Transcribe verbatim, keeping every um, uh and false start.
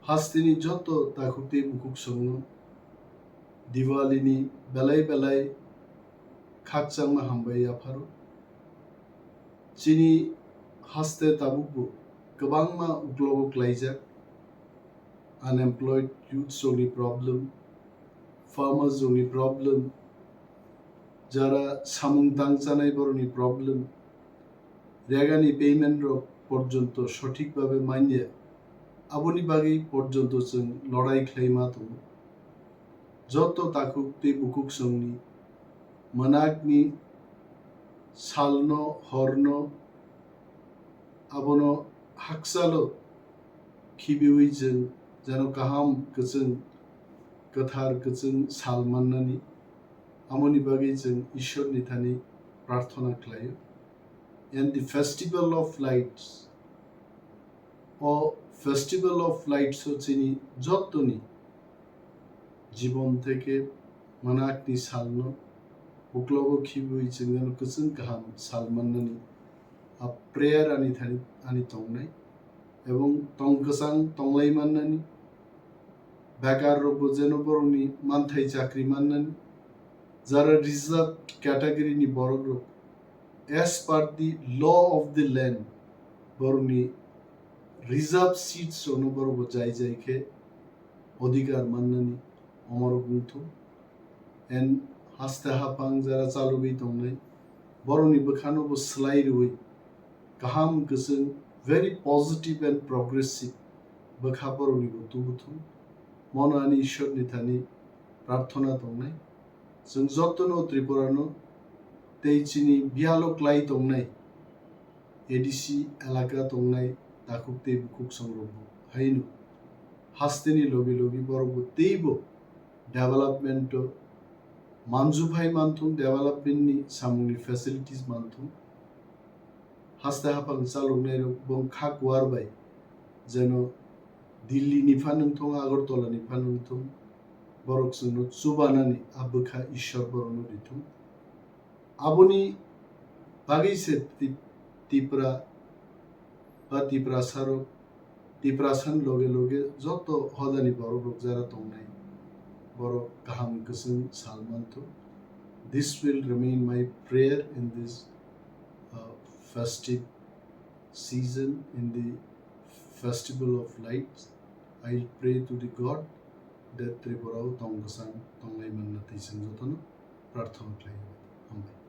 Hasteni joto takhuk tei bukhuk songno Diwalini belai belai khakchangma hambai yapharo. Chini haste tabukbo kwbangma uklogo klaijak, unemployed youth rokni problem, farmers rokni problem, jara samung tang chanai borokni problem, regani payment rok porjonto sothik babe manya, aboni bagwi porjonto chwng lorai khlaima tongo. Joto takhuk tei bukhuk songni mwnakni salno horno abono hakchalo khibiwi chwng jeno kaham kwchwng kwthar kwchwng sal mannani, amoni bagwi chwng Ishwarni thani prarthana khlaio. And the Festival of Lights, o Festival of Lights o chini jottoni jibon theke mwnakni salno uklogo khibiwi chwng jeno kwchwng kaham sal mannani a prayer ani thani ani tongnai, ebong tong kwchang tonglai mannani, bekar rokbo jeno borokni manthai chakri mannani, jara reserved category ni borok rok as per the law of the land borokni reserve seats rokno borokbo jai jai khe odhikar mannani omorok wngthung. And haste haphang jara chalogwi tongnai borokni bwkhano bo swlai rwui kaham kwchwng, very positive and progressive bwkha borokni bo tubuthung. Mono ani Ishwarni thani prarthana tongnai. Chwng jotono Tripurano tei chini biyalo klai tongnai A D C elaka tongnai takhuk tei bukhuk songrokbo haino hasteni logi logi borokbo teibo development o manjuphai manthung, development ni samungni facilities manthung. Haste haphang chaloknai rok bong kha kuar bai jeno Delhi ni pha nungthung, Agartala ni pha nungthung, borok chwngno chubanani a bwkha Ishwar borokno rithung. Aboni bagwi se Ti-, Tipra ba Tiprasa rok, Tiprasa ni loge loge joto hodani borok rok jara tongnai borok kaham kwchwng sal manthung. This will remain my prayer in this uh, festive season, in the festival of lights. I pray to the God that Tripura o tong kwchang tonglai manna twi chwng jotono prarthana khlai. Hambai.